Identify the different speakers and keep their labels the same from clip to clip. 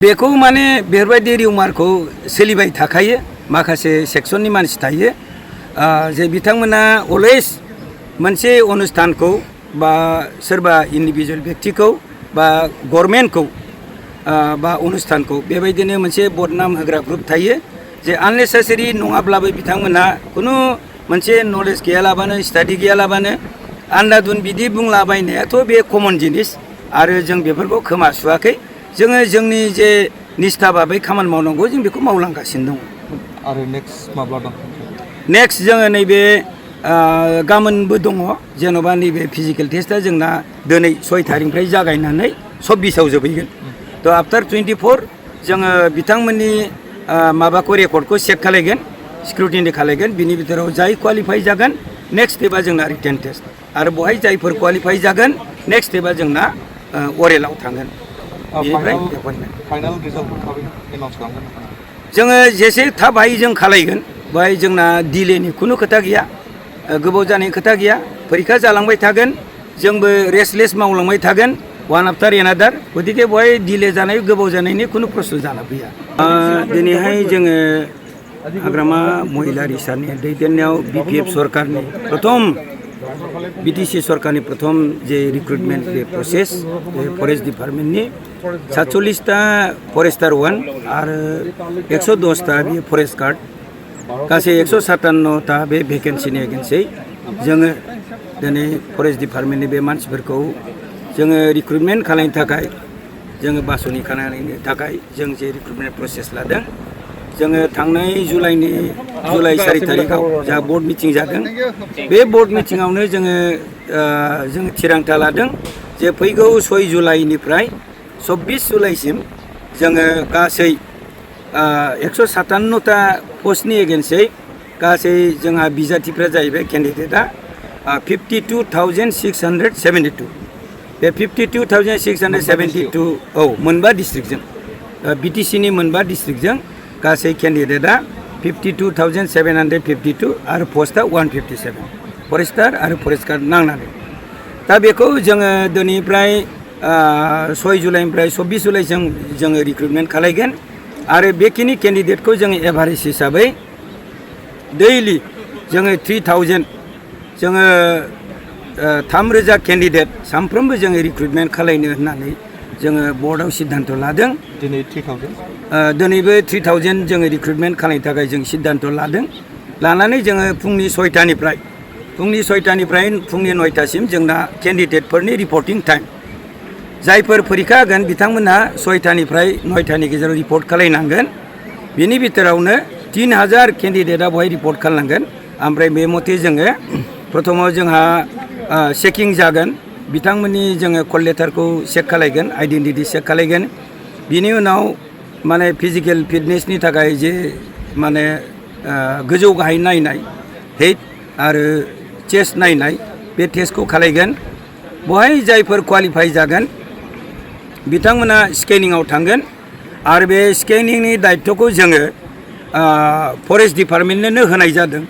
Speaker 1: बेखौ माने बेफोरबायदि रिउमारखौ सोलिबाय थाखायो माखासे सेक्सननि मानसि थायो जे बिथांमोना अलवेज मोनसे अनुष्ठानखौ बा सोरबा इन्डिभिजुवेल व्यक्तिखौ बा गभर्नमेन्टखौ बा अनुष्ठानखौ बेबायदिनो मोनसे बदनाम होग्रा ग्रुप थायो जे आननेसेसारि नङाब्लाबो बिथांमोना खुनु मोनसे नलेज गैयालाबानो स्टाडि गैयालाबानो आन्दादुन बिदि बुंलाबायनायाथ' बे कमन जिनिस आरो जों बेफोरखौ खोमा सुवाखै जोङो जोंनि जे निष्ठा भाबै खामानि मावनांगौ जों बेखौ मावलांगासिनो दङ।
Speaker 2: आरो नेक्स्ट माब्ला दं?
Speaker 1: नेक्स्ट जोङो नैबे गाबोनबो दङ जेन'बा नैबे फिजिकेल टेस्टआ जोंना दिनै 6 थारिखनिफ्राय जागायनानै 26आव जोबहैगोन। थ' आफ्टार 24 जोङो बिथांमोननि माबाखौ रेकर्डखौ चेक खालायगोन स्क्रुटिनि खालायगोन बिनि बिथोराव जाय क्वालिफाइ जागोन नेक्स्ट स्टेपआ जोंना रिटेन टेस्ट आरो बहाय जायफोर क्वालिफाइ जागोन नेक्स्ट स्टेपआ जोंना अरेलाव थांगोन।
Speaker 2: फाइनाल रिजाल्टखौ थाबै एनाउन्स खालामगोन।
Speaker 1: जोङो जेसे थाब हायो जों खालायगोन बेहाय जोंना डिलेनि खुनु खोथा गैया गोबाव जानायनि खोथा गैया फरिखा जालांबाय थागोन जोंबो रेस्टलेस मावलांबाय थागोन वान आफ्टार एनादार गतिके बेहाय डिले जानाय गोबाव जानायनि खुनु प्रश्न जाना फैया। दिनैहाय जोङो हाग्रामा महिलारि सारनि दैदेननायाव BPF सरकारनि प्रथम BTC सरकारनि प्रथम जे रिक्रुटमेन्ट बे प्रसेस बे फरेस्ट डिपार्टमेन्टनि 47टा फरेस्टार 1 आरो 110टा बे फरेस्ट गार्ड गासै 157टा बे भेकेन्सिनि एगेन्सै जोङो दिनै फरेस्ट डिपार्टमेन्टनि बे मानसिफोरखौ जोङो रिक्रुटमेन्ट खालामनो थाखाय जोङो बासनि खालामनो थाखाय जों जे रिक्रुटमेन्ट प्रसेस लादों जोङो थांनाय जुलाइ 4 थारिखआव जा बोर्ड मिटिं जादों बे बोर्ड मिटिंआवनो जोङो थिरांथा लादों जे फैगौ 6 जुलाइनिफ्राय 24 जुलाइसिम जोङो गासै 157टा पस्टनि एगेन्सै गासै जोंहा बिजाथिफ्रा जाहैबाय केन्डिडेटआ 52,672 बे 52,672 औ मोनबा डिस्ट्रिक्टजों BTCनि मोनबा डिस्ट्रिक्टजों गासै केन्डिडेटआ 52,752 आरो पस्टआ 157 फरेस्टार आरो फरेस्ट गार्ड नांनानै दा बेखौ जोङो दिनैनिफ्राय 6 जुलाइनिफ्राय 24 जुलाइसिम जोङो रिक्रुटमेन्ट खालायगोन आरो बेखिनि केन्डिडेटखौ जोङो एभारेज हिसाबै दैलि जोङो 3000 जोङो 3000 केन्डिडेट सानफ्रोमबो जोङो रिक्रुटमेन्ट खालायनो होननानै जोङो बोर्डआव सिद्धान्त लादों।
Speaker 2: दिनै 3000
Speaker 1: दिनैबो 3000 जोङो रिक्रुटमेन्ट खालायनो थाखाय जों सिद्धान्त लादों लानानै जोङो फुंनि 6टानिफ्राय फुंनि 9टासिम जोंना केन्डिडेटफोरनि रिपर्टिं टाइम जायफोर फरिखा होगोन बिथांमोनहा 6टानिफ्राय 9टानि गेजेराव रिपर्ट खालायनांगोन बिनि बिथोरावनो 3000 केन्डिडेटआ बेवहाय रिपर्ट खालामनांगोन ओमफ्राय बे मथे जोङो प्रथमाव जोंहा चेकिं जागोन बिथांमोननि जोङो कल लेटारखौ चेक खालायगोन आइडेन्टिटि चेक खालायगोन बिनि उनाव माने फिजिकेल फिटनेसनि थाखाय जे माने गोजौ गाहाय नायनाय हेड आरो चेस्ट नायनाय बे टेस्टखौ खालायगोन बेवहाय जायफोर क्वालिफाइ जागोन बिथांमोना स्केनिंआव थांगोन आरो बे स्केनिंनि दायित्वखौ जोङो फरेस्ट डिपार्टमेन्टनो होनाय जादों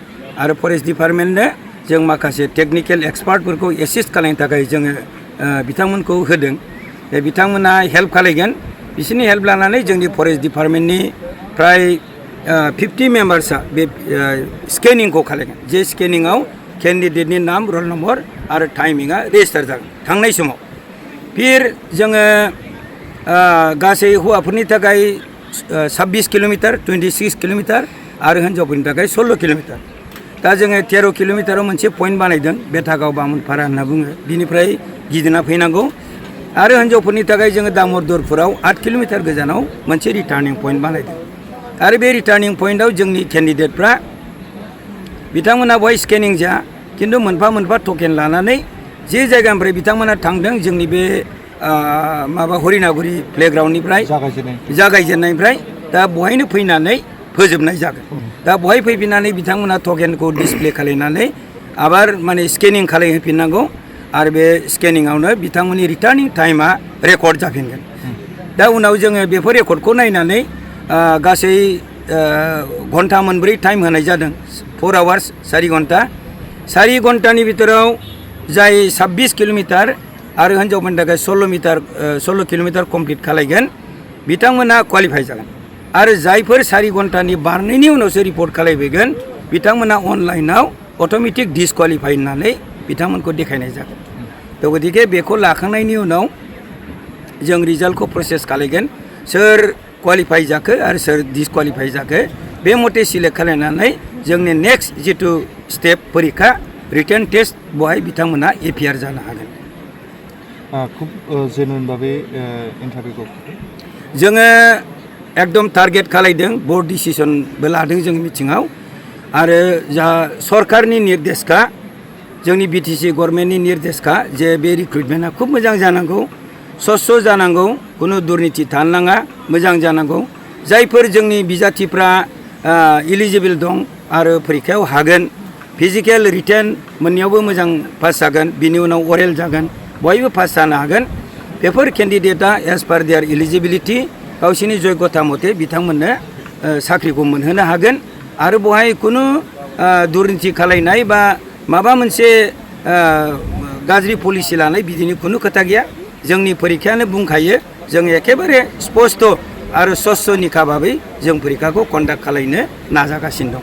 Speaker 1: आरो फरेस्ट डिपार्टमेन्टनो जों माखासे टेकनिकेल एक्सपार्टफोरखौ एसिस्ट खालामनो थाखाय जोङो बिथांमोनखौ होदों बे बिथांमोना हेल्प खालायगोन बिसोरनि हेल्प लानानै जोंनि फरेस्ट डिपार्टमेन्टनि फ्राय 50 मेम्बार्सआ बे स्केनिंखौ खालायगोन जे स्केनिंआव केन्डिडेटनि नाम रल नम्बर आरो टाइमिंआ रेजिस्टार जागोन थांनाय समाव फिर जोङो गासै हौवाफोरनि थाखाय 26 किल'मिटार 26 किल'मिटार आरो हिन्जावफोरनि थाखाय 16 किल'मिटार दा जोङो 13 किल'मिटाराव मोनसे पइन्ट बानायदों बेटागाव बामोनपारा होनना बुङो बिनिफ्राय गिदिंना फैनांगौ आरो हिन्जावफोरनि थाखाय जोङो दामोदरपुराव 8 किल'मिटार गोजानाव मोनसे रिटार्निं पइन्ट बानायदों आरो बे रिटार्निं पइन्टआव जोंनि केन्डिडेटफ्रा बिथांमोना बेवहाय स्केनिं जाया खिन्थु मोनफा मोनफा टकेन लानानै जे जायगानिफ्राय बिथांमोना थांदों जोंनि बे माबा हरिनागुरि प्लेग्राउन्डनिफ्राय जागायजेननायनिफ्राय दा बेवहायनो फैनानै फोजोबनाय जागोन दा बेवहाय फैफिननानै बिथांमोना टकेनखौ डिसप्ले खालायनानै आबार माने स्केनिं खालायहोफिननांगौ आरो बे स्केनिंआवनो बिथांमोननि रिटार्निं टाइमा रेकर्ड जाफिनगोन दा उनाव जोङो बेफोर रेकर्डखौ नायनानै गासै घन्टा मोनब्रै टाइम होनाय जादों 4 आवार्स 4 घन्टा 4 घन्टानि बिथोराव जाय 26 किल'मिटार आरो हिन्जावफोरनि थाखाय 16 किल'मिटार कमप्लिट खालायगोन बिथांमोना क्वालिफाइ जागोन आरो जायफोर 4 घन्टानि बारनायनि उनावसो रिपर्ट खालामफैगोन बिथांमोना अनलाइनाव अट'मेटिक डिसक्वालिफाइ होननानै बिथांमोनखौ देखायनाय जागोन। थ' गतिके बेखौ लाखांनायनि उनाव जों रिजाल्टखौ प्रसेस खालामगोन सोर क्वालिफाइ जाखो आरो सोर डिसक्वालिफाइ जाखो बे मथे सिलेक्ट खालामनानै जोंनि नेक्स्ट जिथु स्टेप परीक्षा रिटेन टेस्ट बेवहाय बिथांमोना एपियार जानो हागोन।
Speaker 2: खूब जेनुइन भावे इन्टारभिउखौ
Speaker 1: जोङो एकदम टारगेट खालामदों बोर्ड डिसिसनबो लादों जों मिटिङाव आरो जा सरकारनि निर्देशखा जोंनि बिटिसि गभर्नमेन्टनि निर्देशखा जे बे रिक्रुटमेन्टआ खूब मोजां जानांगौ स्वस्थ जानांगौ कुनु दुर्नीति थानो नाङा मोजां जानांगौ जायफोर जोंनि बिजाथिफ्रा इलिजिबल दं आरो परीक्षायाव हागोन फिजिकेल रिटेन मोननैयावबो मोजां पास जागोन बिनि उनाव अरेल जागोन बयबो पास जानो हागोन बेफोर केन्डिडेटआ एज पार देयार इलिजिबिलिटि गावसोरनि जग्यता मथे बिथांमोननो साख्रिखौ मोनहोनो हागोन आरो बेवहाय कुनु दुर्नीति खालामनाय बा माबा मोनसे गाज्रि पलिसि लानाय बिदिनि कुनु खोथा गैया जोंनि परीक्षायानो बुंखायो जों एखेबारे स्पष्ट आरो स्वस्थ निखा भाबै जों परीक्षाखौ कन्डाक्ट खालामनो नाजागासिनो दं।